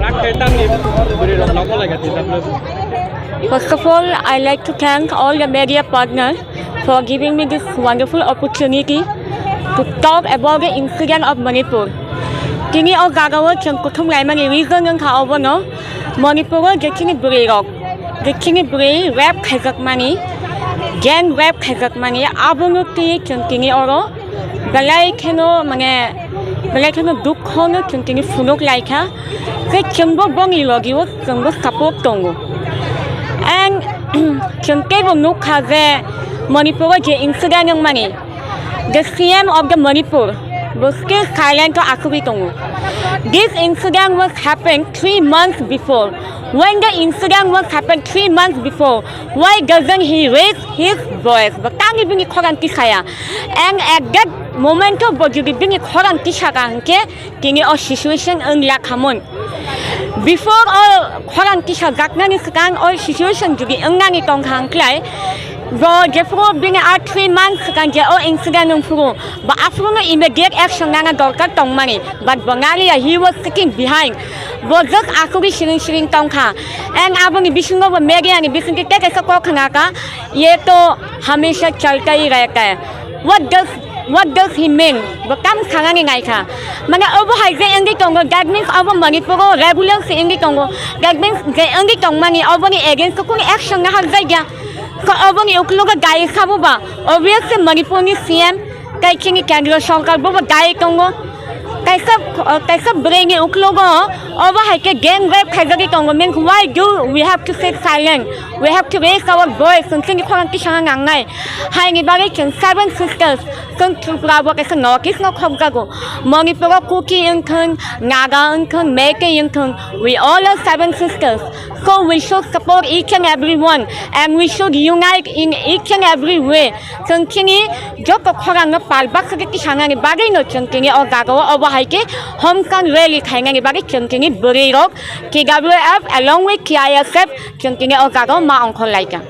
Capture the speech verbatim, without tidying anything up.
First of all, I like to thank all the media partners for giving me this wonderful opportunity to talk about the incident of Manipur. Tini o jaga o chwng kuthum laimani reason wngkha obono, Manipur o je chini bwrwi rok, je chini bwrwi rape khaijakmani, gang rape khaijakmani, abono twi chwng tini oro belai kheno, mane, belai kheno dukhono chwng tini phunuk laikha. Tei chwngbo bongni logio chwngbo support tongo. And chwng teibo nukha je Manipur o je incident wngmani, the C M of the Manipur bo still silent o asugwi tongo. This incident was happened three months before. When the incident was happened three months before, why doesn't he raise his voice? Bo tangwi bini khorang tisaya. And at that moment o bo jodi bini khorang tisaka hwnkhe tini o situation wngla khamon. Before o khorang tisajaknani swkang o situation jodi wngnani tongkha hwnkhlai, bo jephuru bini a three months swkang je o incident wngphuru, bo aphuru no immediate action nana dorkar tongmani, but bo naliya, he was sitting behind. Bo just asugwi siring siring tongkha. And aboni bisingo bo media ni bisingtwi tei kaisa kok khna kha, "Ye to hamesha chalta hi rehta hai." What does, what does he mean? Bo tam sanani naikha. Mane obo hai je wngwi tongo, that means obo Manipur o regular se wngwi tongo. That means je wngwi tongmani oboni against o kunu action nahar jaiya. Ko oboni uklogo dai kha bo ba, obviously Manipur ni C M tei chini kendro sorkar bo bo dai tongo. Kaisa, kaisa bwrwi ni uklogo obo hai khe gang rape khaijagwi tongo. Means why do we have to sit silent? We have to raise our voice. Chwng chini khorang tisana nangnai. Haini bagwi chwng Seven Sisters, chwng Tripura bo kaisa North East no khokjago. Manipur o Kuki wngthwng, Naga wngthwng, Meitei wngthwng, we all are Seven Sisters. So we should support each and every one and we should unite in each and every way. Chwng chini joto khorang no pal baksa khe tisanani bagwi no chwng chini o jaga o obo hai khe homkan rally khainani bagwi chwng chini bwrwi rok T W F along with T I S F chwng chini o jaga o ma ongkhor laikha.